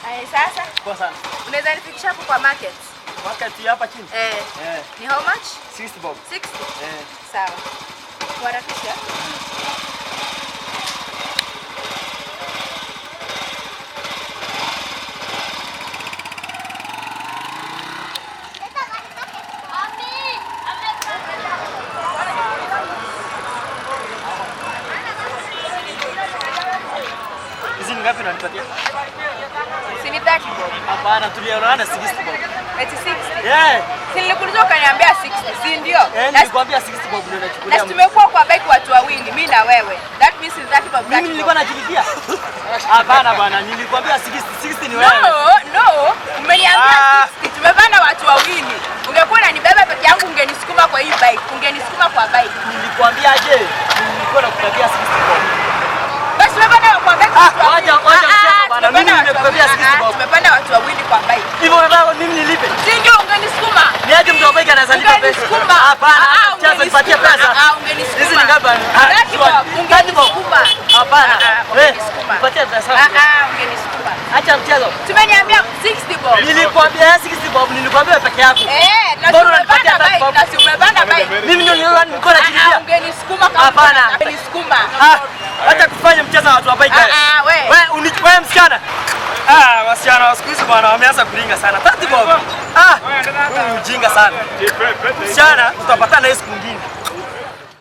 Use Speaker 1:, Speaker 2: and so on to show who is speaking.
Speaker 1: Ay, sasa
Speaker 2: Poa sana.
Speaker 1: Unaweza nifikisha hapo kwa market?
Speaker 2: Market hapa chini?
Speaker 1: Eh.
Speaker 2: Eh.
Speaker 1: Ni how much?
Speaker 2: 60 bob.
Speaker 1: 60?
Speaker 2: Eh.
Speaker 1: Sawa. Kuharakisha.
Speaker 2: Hizi ni ngapi unanipatia?
Speaker 1: Si ni 30 bob.
Speaker 2: Hapana, tulionana 60 bob.
Speaker 1: Eti 60.
Speaker 2: Yeah.
Speaker 1: Si nilikuuliza ukaniambia 60, si ndio?
Speaker 2: Eh, nilikwambia 60 bob ndio
Speaker 1: Na
Speaker 2: nachukulia.
Speaker 1: si tumekuwa kwa bike watu wawili, mimi na wewe. That means it's 30 bob. 30
Speaker 2: Mimi nilikuwa
Speaker 1: bob.
Speaker 2: najilipia. Hapana bwana, nilikwambia 60, 60 ni wewe.
Speaker 1: No, no, umeniambia
Speaker 2: Ah.
Speaker 1: 60. Tumepanda watu wawili. Ungekuwa unanibeba peke yangu ungenisukuma kwa hii bike, ungenisukuma kwa bike.
Speaker 2: Nilikwambia je? Nilikuwa nakupatia 60 bob.
Speaker 1: Basi tumepanda kwa bike
Speaker 2: Ah,
Speaker 1: watu wawili.
Speaker 2: wacha
Speaker 1: Ah,
Speaker 2: mchezo bwana.
Speaker 1: tumepanda
Speaker 2: Mimi
Speaker 1: watu
Speaker 2: nimekubebea
Speaker 1: wawili.
Speaker 2: 60 bob.
Speaker 1: Ah, tumepanda watu wawili kwa bike.
Speaker 2: Hivyo unataka mimi nilipe?
Speaker 1: Si ndio ungenisukuma?
Speaker 2: Ni aje mtu wa bike anaweza lipa pesa?
Speaker 1: Ungenisukuma.
Speaker 2: Hapana,
Speaker 1: Ah,
Speaker 2: mchezo nipatie
Speaker 1: ungenisukuma.
Speaker 2: pesa.
Speaker 1: Ah, ungenisukuma.
Speaker 2: Hizi ni ngapi? Ah,
Speaker 1: 30 bob,
Speaker 2: 30 bob.
Speaker 1: ungenisukuma.
Speaker 2: Hapana.
Speaker 1: Ah, ah,
Speaker 2: Eh,
Speaker 1: ungenisukuma.
Speaker 2: nipatie pesa.
Speaker 1: Ah, ah, ungenisukuma.
Speaker 2: Acha mchezo.
Speaker 1: Tumeniambia 60 bob.
Speaker 2: Nilikwambia 60 bob, nilikwambia peke yako.
Speaker 1: Eh, na
Speaker 2: Mbona
Speaker 1: si
Speaker 2: unanipatia
Speaker 1: umepanda
Speaker 2: 30
Speaker 1: bike,
Speaker 2: bob?
Speaker 1: na si umepanda bike.
Speaker 2: Mimi ndio nilikuwa
Speaker 1: Ah, ah,
Speaker 2: najilipia.
Speaker 1: ungenisukuma kama
Speaker 2: Hapana.
Speaker 1: ungenisukuma.
Speaker 2: Ah, acha kufanya mchezo na watu wa bike.
Speaker 1: Ah, ah, we.
Speaker 2: Wewe wewe msichana. Ah, wasichana wa siku hizi bwana wameanza kuringa sana. 30 bob. Ah, wewe ni mjinga sana. Msichana tutapatana hiyo siku nyingine.